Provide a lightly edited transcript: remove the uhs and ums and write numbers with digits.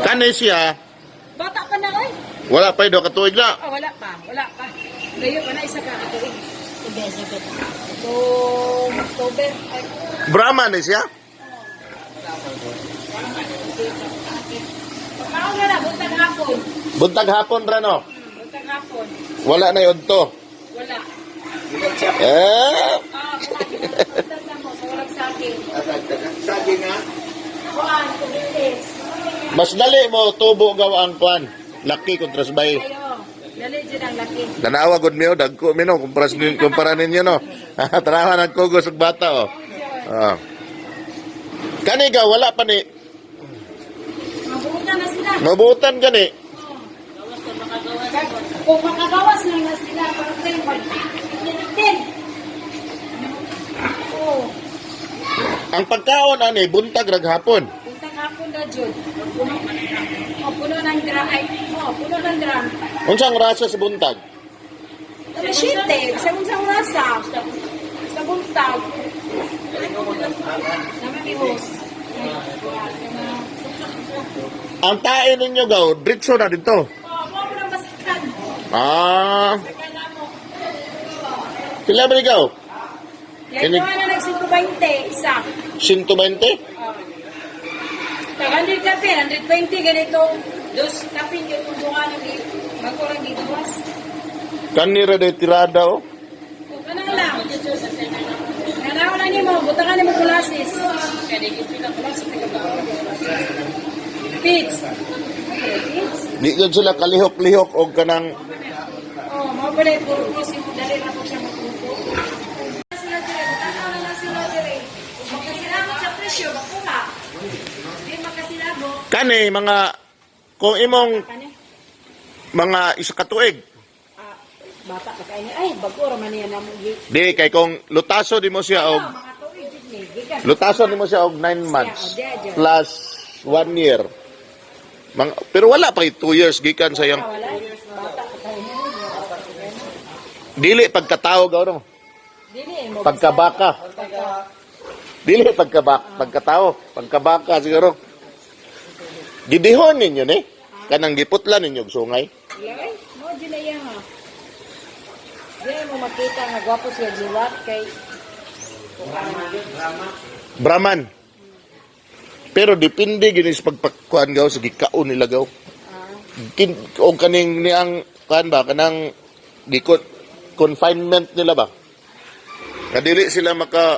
Kani siya, Bata pa na, oy. Wala pa do katuig na. Ah, wala pa, wala pa. Layo pa na isa ka katuig. Sige, sige. Itong October, ay, Brahman ni siya. pagkaon na na, buntag hapon. Buntag hapon ra, no. Buntag hapon. Wala na yun to. Wala. Eh, Ah, buntag na mo, sa walang saging. Sabi nga, Kuan, kumitis. Mas dali mo tubo gaw ang kuan. Laki kontra sa bay. Ayo, dali dyan ang laki. Tanawa gud mi, oh, dagko mi, no, kumpara kumpara ninyo, no. Tanawa nang kugos og bata, oh. Ah. Kani ga wala pa ni Mabutan na sila. Mabutan gani. Kung makagawas lang na sila, parang tayo mag-tin. Oo. Ang pagkaon ani buntag rag hapon. Buntag hapon na, Jud. Puno, oh, puno ng drum. Ay, oh, puno ng drum. Unsang rasa sa buntag? Ano shit eh. Sa unsang rasa. Sa buntag. Naman bihos. Ang tae ninyo gaw, diretso na dito. Oh, mo mo nang basikan. Ah, Basikan na mo. Pila ba ni gaw? Yan na nag 120, isa. 120? Oh. Tag 100 kapin, 120 ganito. Dos kapin yung tundungan ng bago lang gigawas. Kanira day tirada, oh. Kung kanang lang. Kanaw na nimo, butangan nimo kulasis. Pits. Pits. Di gyud sila kalihok-lihok og kanang Oh, mao pa na purpose yung dali na po siya magpupo. Sila dire, butangan na lang sila dire. Kung makasilabot sa presyo, makuha. Di makasilabot. Kani mga kung imong Kani? mga isa ka tuig. Ah, bata pa kay ni. Ay, bago ra man niya namo gi. Di kay kung lutaso di mo siya og Ah, mga tuig jud ni. Gikan. Lutaso nimo siya og 9 months plus 1 year. Pero wala pa 2 years gikan sa iyang Ah, wala. Bata pa kay ni. Dili pagkatao gaw, no. Dili mo. Pagkabaka. Dili pagkabak, pagkatao, pagkabaka siguro. Gidihon ninyo ni. Kanang giputlan ninyo og sungay. Wala ay, mo jud na iya ha. Di mo makita nga gwapo siya jiwat kay Brahman. Pero depende gini sa pagpakuan gaw sa gikaon nila gaw. Ah, Og kaning niang kuan ba kanang gikot confinement nila ba? Nga dili sila maka